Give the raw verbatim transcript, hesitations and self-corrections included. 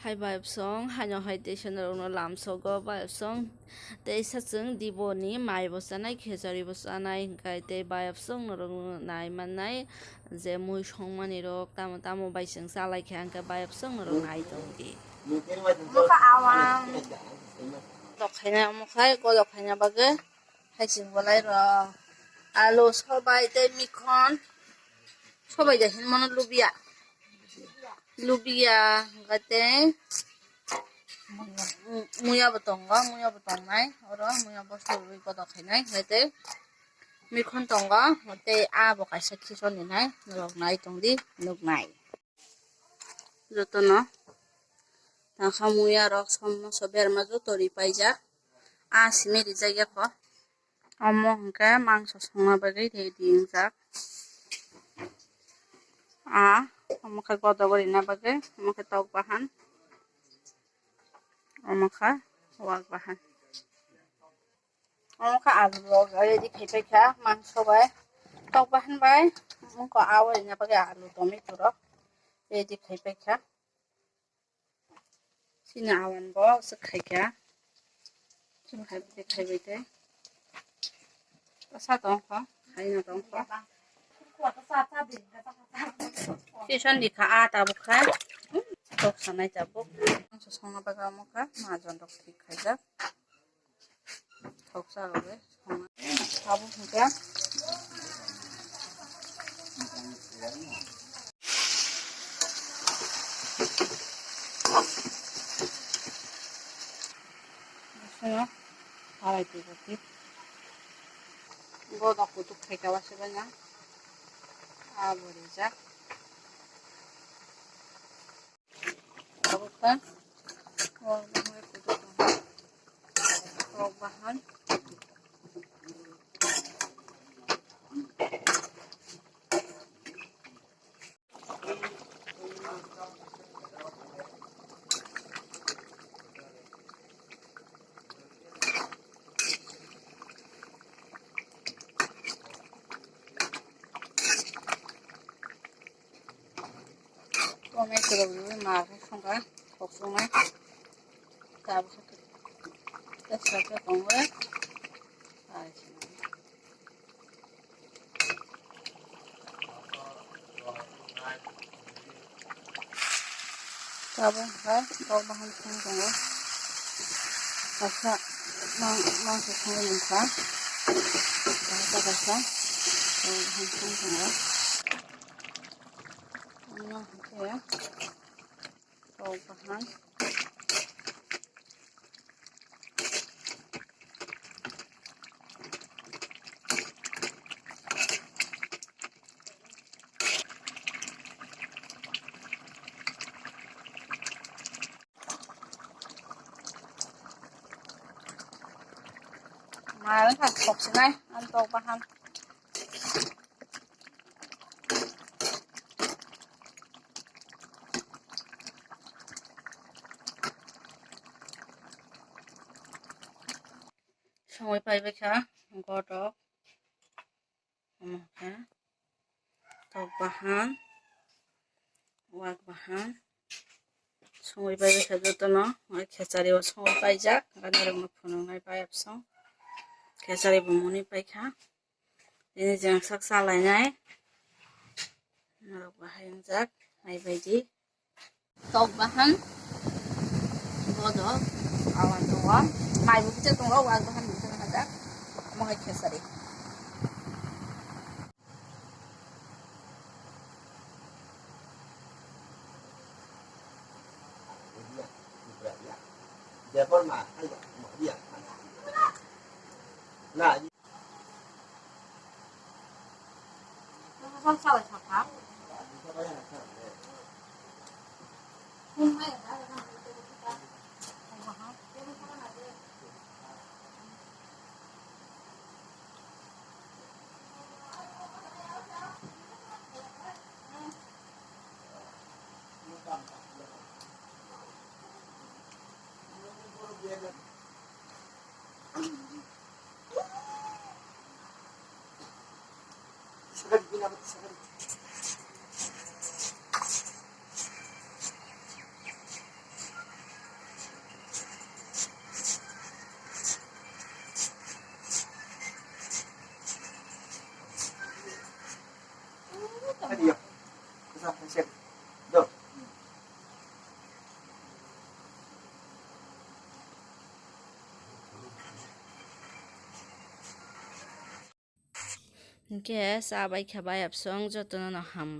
Hai bayapsong, haino hai tei seno rokno lamsogo bayapsong. Tei sachwng diboni mai bo chanai, khechari bo chanai, hwnkhe tei bayapsong norokno nai mannai je mui songmani rok tamo tamo bai chwng chalai kha, hwnkhe bayapsong norok nai tongdi. Mokha awang. Dok khaina, mokha godok khaina bagwi. Hai chwng bolai rok alu, sobai tei mikhon. Sobai da hinmano lubia. Lubia hwnkhe tei muya bo tongo, muya bo tongnai. Oro muya bosta rwi kotor khainai hwnkhe tei mikhon tongo tei abo kaisa khichon ninai norok nai tongdi nuknai. Jotono takha muya rok somoso berma joto ri paijak. A simi rijak ya kho. Omo hwnkhe mangso songna bagwi ready wngjak. A omo khe godok rina bagwi, omo khe tok bahan, omo khe wak bahan. Omo khe alu rok ready khai paikha mangso bai, tok bahan bai, omo khe awa rina bagwi alu tomato rok ready khai paikha. Chini awan bo swk khaikha. Chini hai bai khaibai tei. Sa tongkha, khaina tongkha. Sison di kha, a tabuk kha. Tok sanai tabuk. Songna bagwi omo kha, majon rok thik khaijak. Thoksa rok le songna. Abo hwnkhe. Bisingo arai twi rwdi. Godok kutuk khaika waisa bai na. Abo rijak. Tabuk khe, o, bahai kudu tongo. Tok bahan. Tomato rok rwui ma khe songkha, kok songma. Tabuk khe tesa khe tongo. Tabuk khe tok bahan song tongo. Kaisa mang, mangso songwi mankha. Kaisa kaisa tok bahan song tongo. Ano hwnkhe tok bahan. Mal kha khok sinai, ang tok bahan. Songwi paibai kha, godok. Omo khe tok bahan, wak bahan. Songwi paibai kha jotono, omo khechari o songwi paijak, ganirokno phunuknai bayapsong. Khechari bo mwnwi paikha. Tini jeng sak salainai. Norok bahai wngjak, naibaidi. Tok bahan, bodo, awan tongo. Mai bo kisa tongo, wak bahan bo kisa hajak. Omo hai khesari. Hinkhe cha bai kha bai absong jotono no hambai.